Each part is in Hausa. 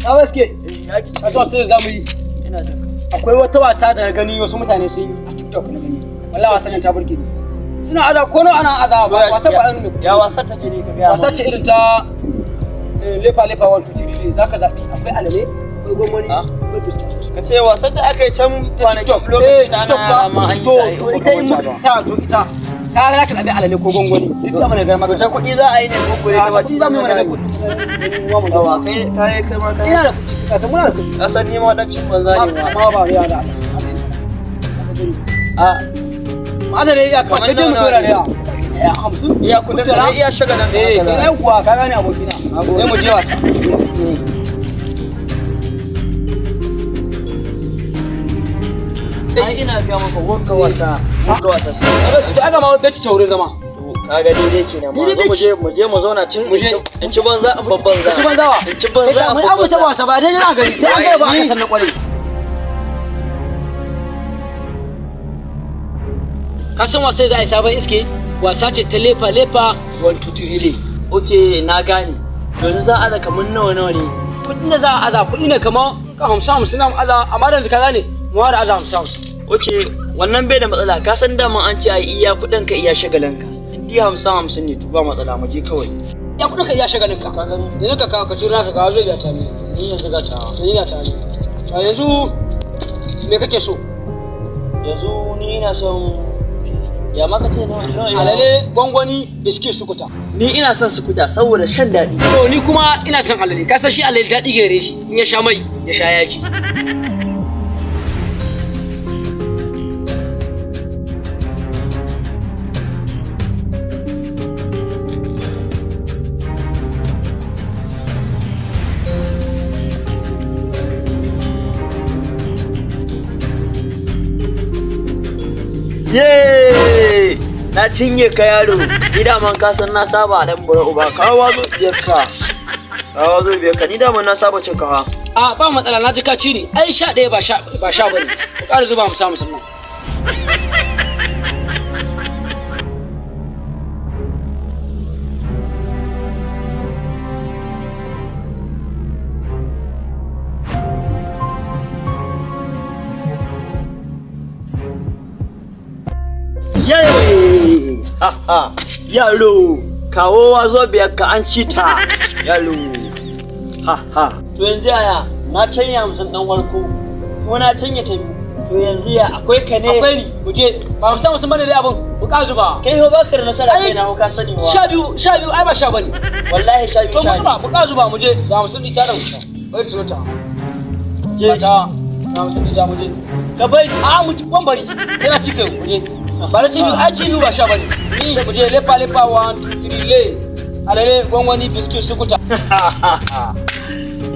Sabon iske. Ya ki. Kasuwa sai za mu yi. Ina jin ka. Akwai wata wasa da na gani wasu mutane sun yi a TikTok na gani. Wallahi wasan nan ta burge ni. Suna aza ko nawa ana aza ba wasa ba irin mai kuɗi. Ya wasa take ne ka ga? Wasa ce irin ta lefa lefa 1 2 3 ne zaka zabi, akwai alale, akwai gwangwani, Ah. akwai biskit. Ka ce wasan da aka yi can Ta kwanaki TikTok lokacin da TikTok ana yara ma ba an yi to ta yi to ita in muka ta to ita ka ga zaka zabi alale ko gwangwani, duk abin da ga maka. Ta kuɗi za a yi ne ko kuɗi ta ta kuɗi za mu yi mana da kuɗi. Yawa, kai kai kai ma kai. Ina da kuɗi, ka san muna da kuɗi. Ka san ni ma dan cin banza ne ma. Amma ba ya da A ma'ana dai ya kamar Kamar dai mu nawa dora ne? da ya 50. Iya kuɗin ka ne, iya shagalin ka. Eh, kai kuwa ka gane abokina, sai mu je wasa. Ai ina ga maka wagga wasa, wagga wasa sai. To aka ma beci ce wurin zama. To ka ga daidai kenan ma. Zo mu je, mu je mu zauna cin in ci banza in babban banza. Ci banza wa? In ci banza in Mun babban abu ta banza. wasa ba dai na gari sai an gaya ba aka san na kwarai. Ka san wasa za a yi sabon iske, wasa ce ta lefa lefa 1 2 3 le. Okay, na gane. Yanzu za a kamar nawa nawa ne? Kudin da za a aza kudi ne kamar ka 50 50 na aza, amma da yanzu ka gane mu ware aza 50 50. Okay, wannan bai da matsala. Ka san daman an ce ai iya kuɗin ka iya shagalin ka. In dai 50 50 ne, to ba matsala, mu je kawai. Ya kudin ka iya shagalin ka. Ka gani? Yanzu ka ciro naka ka zo biya ta ni. Ni yanzu ga tawa. Sai ina ta ni. To yanzu me kake so? Yanzu ni ina son, ya maka ce nawa nawa? Alale, gwangwani, biskit, sukuta. Ni ina son sukuta saboda shan daɗi. To ni kuma ina son alale. Ka san shi alale daɗi gare shi. In ya sha mai, ya sha yaji. Ye! Na cinye ka yaro. Ni daman ka san na saba dan bura uba. Kawo zo biyar ka. Kawo zo biyar ka. Ni daman na saba cin ka. A ba matsala, na ji ka ci ni. Ai 11 ba sha ba sha bane. Ku ƙara zuba mu samu sannan. Ye! Ha ha. Yaro, kawo wazo biyar ka an ci ta. Yaro. Ha ha. To yanzu yaya? Na canya 50 dan warko. Kuma na canya ta biyu. To yanzu ya akwai ka ne? Akwai ni, mu je. Ba mu samu sun bane dai abin. Mu ƙara zuba. Kai ho baka da nasara Ai, kai na ho ka sani wa. 12 12 ai ba sha bane. Wallahi 12 To mu sha zuba, mu ƙara zuba mu je. Ga 50 ɗin ta ɗauka. Bari ta ta. Je. Ba ta. Ga 50 ɗin za mu je. Ka bari. A mu ban bari. Yana cike mu je. Ba na ci biyu, ai ci biyu ba sha bane. Ni mu je lefa lefa 1 2 3 le. Alale, gwangwani, biskit, sukuta.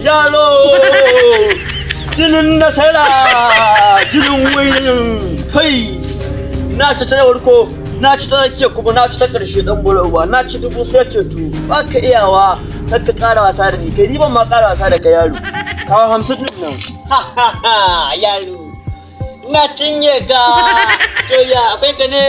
Yaro! Jinin nasara! Jinin wuyin! Kai! Na ci ta farko, na ci ta tsakiya kuma na ci ta ƙarshe ɗan bula. Na ci dubu sai ceto. Ba ka iyawa, kar ka ƙara wasa da ni. Kai ni ban ma ƙara wasa da kai yaro. Kawo 50 ɗin nan. Yaro! Na cinye ka! To ya akwai ka ne?